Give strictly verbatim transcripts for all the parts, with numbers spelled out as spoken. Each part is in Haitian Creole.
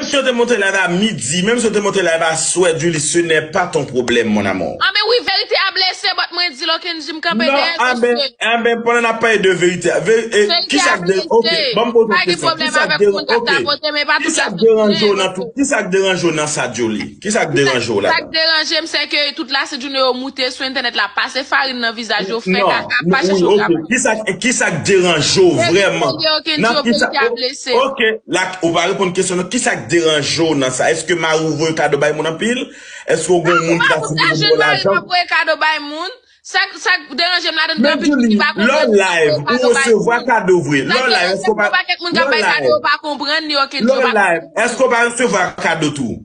si yo te monte live a midi, menm si yo te monte live a swè, Julie, ce n'est pas ton problème, mon amour. Anben wi, verite a blese, but mwen di l, ok, Kenji, m kanpe dèyè l, paske Anben, pandan n ap pale de verite, kisa k de, ok, ban m poze yon kesyon. Kisa k de, ok, kisa k deranje w nan tout, kisa k deranje w nan sa, Julie? Kisa k deranje w la? Sa k deranje m, se ke tout la se jounen yo moute sou entènèt la, pase farin nan vizaj yo, fè kaka, pa chèche yon travay. Kisa, kisa k deranje w vrèman? Nan kisa, ok, la, ou pa reponn kesyon nan kisa k deranje w nan sa? Èske mari w voye kado bay moun anpil? Èske w gen yon moun ki ta sou moun pou lajan? Voye kado bay moun. Sa, sa deranje m ladan, gen anpil moun ki pa konprann. Lè w live, ou resevwa kado vre. Lè w live, èske w pa, pakèt moun k ap bay kado, yo pa konprann li, ok, yo pa konprann. Èske w pa resevwa kado tou?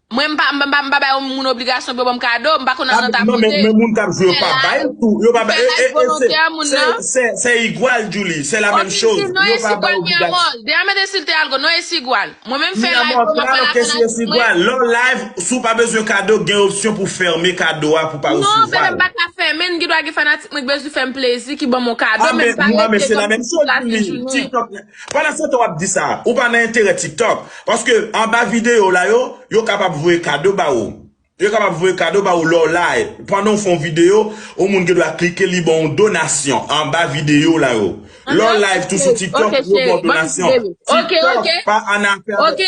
Mwen, m pa, m pa, m pa bay moun obligasyon pou yo ban m kado, m pa konn jan sa pote. Men moun k ap jwe, yo pa bay l tou. Yo pa bay, e, e, se, se, se igwal, Julie, se la menm choz. Yo pa bay obligasyon. Deja mete si l te algo, non, e si igwal. Mwen menm fè live, mwen pa la fanatik mwen. Lè w live, si w pa bezwen kado, gen opsyon pou fèmen kado a pou pa resevwa l. Non, bebe, m pa ka fèmen, m gen dwa gen fanatik mwen ki bezwen fè m plezi, ki ban m yon kado, men m pa rete ban m tout la se jounen. TikTok, pandan se tan w ap di sa, ou pa nan enterè TikTok. Paske anba videyo la yo, yo kapab voye kado ba ou. Yo kapab voye kado ba ou lè w live. Pandan w fè yon videyo, yon moun gen dwa klike, li ba w yon donasyon anba videyo la yo. Lè w live tou sou TikTok, yo ba w donasyon. TikTok pa annafè avèk,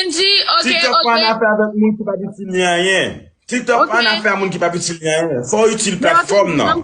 TikTok pa annafè avèk moun ki p ap itil li anyen. TikTok pa annafè a moun ki p ap itil li anyen. Fò w itil platfòm nan.